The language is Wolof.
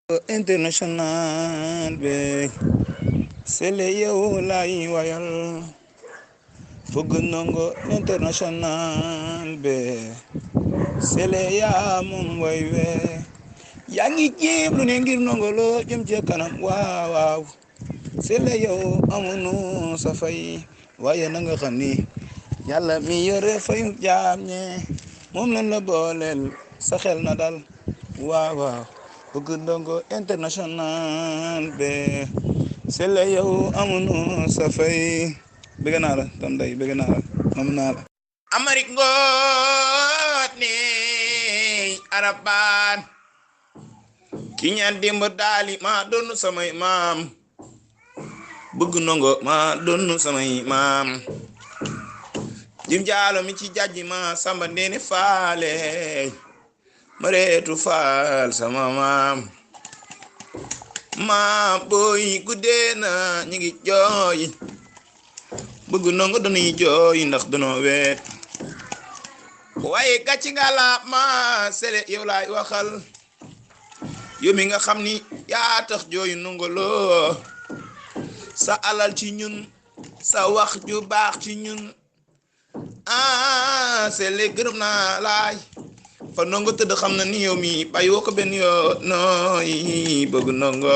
international be sele yow lay wayal bëgg ndongo international be sele ya moom way we yaa ngi jéem lu ne ngir ndongo lo jëm ci kanam waaw waaw sele yow amunu sa fay waaye na nga xam ni yàlla mi yore fayu jaam ñe moom lañ la booleel sa xel na dal waaw waaw bëgg ndongo international be sele yow amunu sa fay bëgg naa la tam day bëgg naa la mam naa la Amérique ngoot ni arabaan ki ñaan dimb daali ma doon samay maam bëgg ndongo ma doon samay maam jim jaalo mi ci jajji ma samba ndeene faale ma reetu faal sama maam booy guddee na ñi ngi jooy bëgg ndongo dañuy jooy ndax danoo weet waaye gàcci nga la ma sele yow laay waxal yow mi nga xam ni yaa tax jooy ndongo loo sa alal ci ñun sa wax ju baax ci ñun sele gërëm naa laay fa ndongo tëdd xam na ni yow mi bàyyi woo ko benn yoo nooy bëgg ndongo